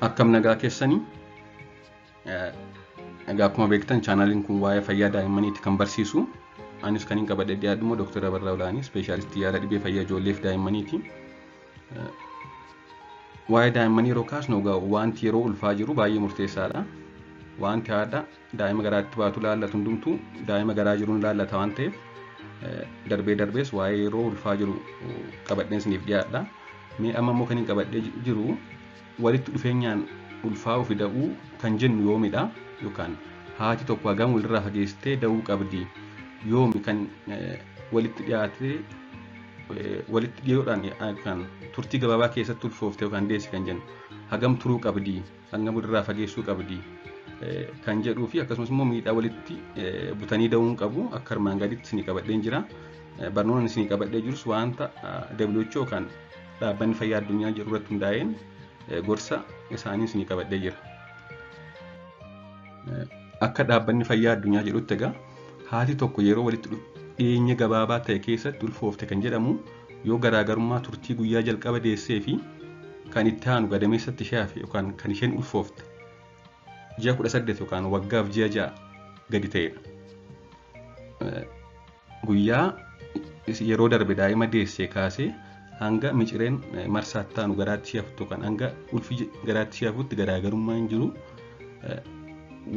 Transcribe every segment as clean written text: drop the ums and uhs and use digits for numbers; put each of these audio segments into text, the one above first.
Akkam nagaa keessanii? Egaa akkuma beektan chaanaliin kun waa'ee fayyaa daa'immaniiti kan barsiisu. Anis kan hin qabadhe dhiyaadhu immoo Dr. Abarraa Olaanii, ispeeshaalistii yaala dhibee fayyaa ijoollee fi daa'immaniiti. Waa'ee daa'immanii yeroo kaasnu egaa wanti yeroo ulfaa jiru baay'ee murteessaadha. Wanti haadha daa'ima garaatti baatu laallatu hundumtuu daa'ima garaa jiruun laallata waan ta'eef, darbee darbees waa'ee yeroo ulfaa jiru qabadheen isiniif dhiyaadha. Mee amma immoo kan hin qabadhee jiru walitti dhufeenyaan ulfaa'uu fi da'uu kan jennu yoomidha, yookaan haati tokko hagam walirraa fageessitee da'uu qabdi, yoomi kan walitti dhiyaatee walitti dhiyoodhaan kan turtii gabaabaa keessatti ulfoofte yookaan deesse kan jennu, hagam turuu qabdi, hangam walirraa fageessuu qabdi kan jedhuu fi akkasumas immoo miidhaa walitti butanii da'uun qabu akka armaan gaditti isinii qabadheen jira. Barnoonni isinii qabadhee jirus wanta WHO yookaan Dhaabbanni Fayyaa Addunyaa jedhu irratti hundaa'een gorsa isaanii isinii qabadhee jira. Akka Dhaabbanni Fayyaa Addunyaa jedhutti egaa haati tokko yeroo walitti dhiyeenya gabaabaa ta'e keessatti ulfoofte kan jedhamu yoo garaagarummaa turtii guyyaa jalqaba deessee fi kan itti aanu gadameessatti ishee hafe yookaan kan isheen ulfoofte ji'a 18 yookaan waggaaf ji'a 6 gadi ta'edha. Guyyaa yeroo darbe daa'ima deessee kaasee hanga micireen marsaatti aanu garaatti ishee haftu yookaan hanga ulfi garaatti ishee hafutti garaagarummaan jiru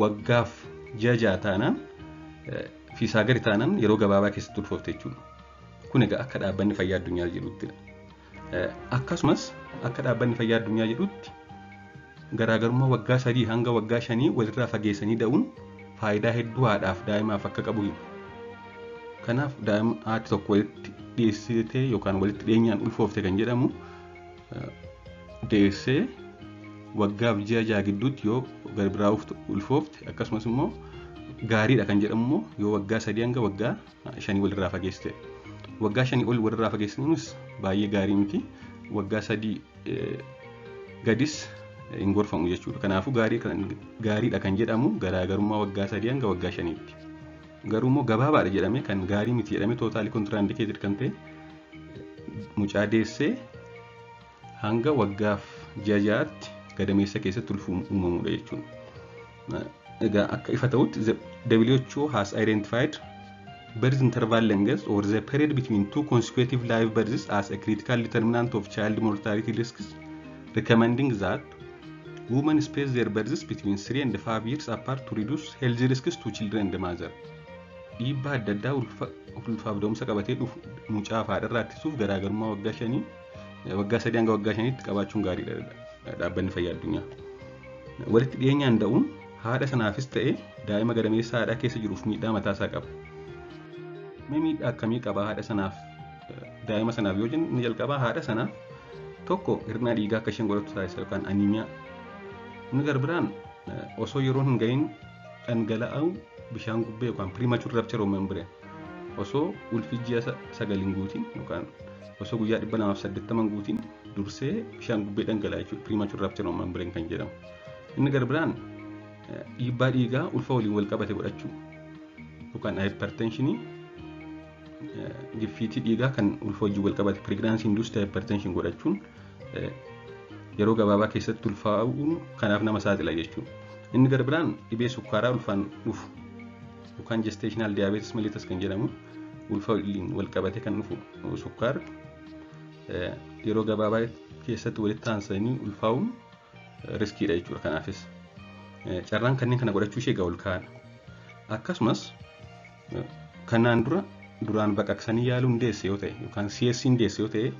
waggaaf ji'a 6 taanaan fi isaa gadi taanaan yeroo gabaabaa keessatti ulfoofte jechuudha. Kun egaa akka Dhaabbanni Fayyaa Addunyaa jedhuttidha. Akkasumas akka Dhaabbanni Fayyaa Addunyaa jedhutti garaagarummaa waggaa 3 hanga waggaa 5 walirraa fageessanii da'uun faayidaa hedduu haadhaaf daa'imaaf akka qabu himu. Kanaaf daa'ima haati tokko walitti dhiyeessitee yookaan walitti dhiyeenyaan ulfoofte kan jedhamu deessee waggaaf ji'a 6 gidduutti yoo gara biraa ulfoofte, akkasumas immoo gaariidha kan jedhamu immoo yoo waggaa 3 hanga waggaa 5 walirraa fageessite. Waggaa 5 ol walirraa fageessinuunis baay'ee gaarii miti. Waggaa 3 gadis hin gorfamu jechuudha. Kanaafuu gaariidha kan jedhamu garaagarummaa waggaa 3 hanga waggaa 5tti. Garuu immoo gabaabaadha jedhamee kan gaarii miti jedhamee totally contraindicated kan ta'e mucaa deessee hanga waggaaf ji'a 6tti gadameessa keessatti ulfuun uumamudha jechuudha. Egaa akka ifa ta'utti the WHO has identified birth interval length or the period between two consecutive live births as a critical determinant of child mortality risks, recommending that women space their births between 3 and 5 years apart to reduce health risks to children and the mother. Dhiibbaa adda addaa ulfaaf da'umsa qabatee dhufu mucaa fi haadha irraa ittisuuf garaagarummaa waggaa 5, waggaa 3 hanga waggaa 5tti qabaachuun gaariidha Dhaabbanni Fayyaa Addunyaa. Walitti dhiyeenyaan da'uun haadha sanaafis ta'e daa'ima gadameessa haadhaa keessa jiruuf miidhaa mataasaa qaba. Mee miidhaa akkamii qaba haadha sanaaf, daa'ima sanaaf yoo jennu, inni jalqabaa haadha sanaaf tokko hir'ina dhiigaa akka isheen godhattu taasisa yookaan aniimiyaa. Inni gara biraan osoo yeroon hin gahin dhangala'aa bishaan gubbee yookaan premature rupture of membrane, osoo ulfi ji'a 9 hin guutin yookaan osoo guyyaa 280 hin guutin dursee bishaan gubbee dhangala'a jechuudha, premature rupture of membrane kan jedhamu. Inni gara biraan dhiibbaa dhiigaa ulfa waliin wal qabate godhachuu yookaan hypertensionii, giffiitii dhiigaa kan ulfa wajjin wal qabate, pregnancy induced hypertension godhachuun yeroo gabaabaa keessatti ulfaa'uun kanaaf nama saaxila jechuudha. Inni gara biraan dhibee sukkaaraa ulfaan dhufu yookaan gestational diabetes mellitus kan jedhamu, ulfa waliin wal qabate kan dhufu sukkaara yeroo gabaabaa keessatti walitti aansanii ulfaa'uun riskiidha jechuudha. Kanaafis carraan kanneen kana godhachuu ishee egaa ol ka'aadha. Akkasumas kanaan dura duraan baqaqsanii yaaluun deesse yoo ta'e yookaan CS deesse yoo ta'e,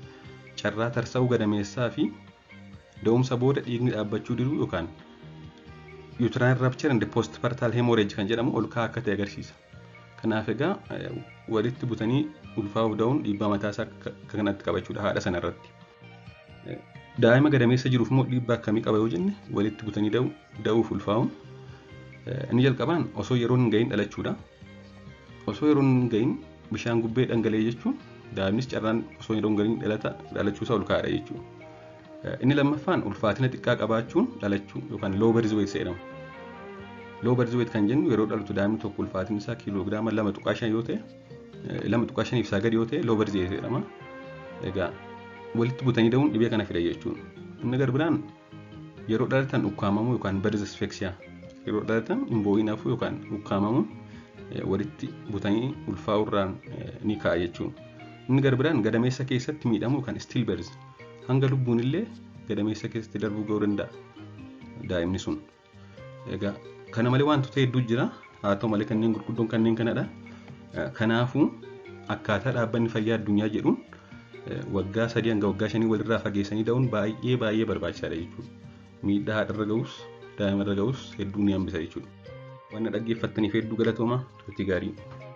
carraa tarsa'uu gadameessaa fi da'umsa booda dhiigni dhaabbachuu diduu yookaan uterine rupture and postpartal hemorrhage kan jedhamu ol ka'aa akka ta'e agarsiisa. Kanaaf egaa walitti butanii ulfaa'uuf da'uun dhiibbaa mataasaa akka kanatti qabachuudha haadha sana irratti. Daa'ima gadameessa jiruuf immoo dhiibbaa akkamii qaba yoo jenne, walitti butanii da'uuf ulfaa'uun inni jalqabaan osoo yeroon hin gahin dhalachuudha. Osoo yeroon hin gahin bishaan gubbee dhangala'e jechuun daa'imnis carraan osoo yeroon hin gahin dhalachuusaa ol ka'aadha jechuudha. Inni lammaffaan ulfaatina xiqqaa qabaachuun dhalachuu yookaan low birth weight jedhama. Low birth weight kan jennu yeroo dhalatu daa'imni tokko ulfaatinni isaa kiiloogiraama 2.5 yoo ta'e, 2.5 isaa gadi yoo ta'e, low birth weight jedhama. Egaa walitti butanii da'uun dhibee kana fida jechuudha. Inni gara biraan Yeroo dhalatan ukkaamamuu yookaan birth asphyxia, yeroo dhalatan hin boo'in hafuu yookaan ukkaamamuun walitti butanii ulfaa'urraan ni ka'a jechuudha. Inni gara biraan gadameessa keessatti miidhamuu yookaan stillbirth, hanga lubbuun illee gadameessa keessatti darbuu ga'uu danda'a daa'imni sun. Egaa kana malee wantoota hedduu jira. Haa ta'u malee kanneen gurguddoon kanneen kanadha. Kanaafuu akkaataa Dhaabbanni Fayyaa Addunyaa jedhuun waggaa 3 hanga waggaa 5 walirraa fageessanii da'uun baay'ee baay'ee barbaachisaadha jechuudha. Miidhaa haadharra ga'us daa'imarra ga'us hedduu ni hambisa jechuudha. Waan dhaggeeffattaniif hedduu galatooma, turtii gaarii.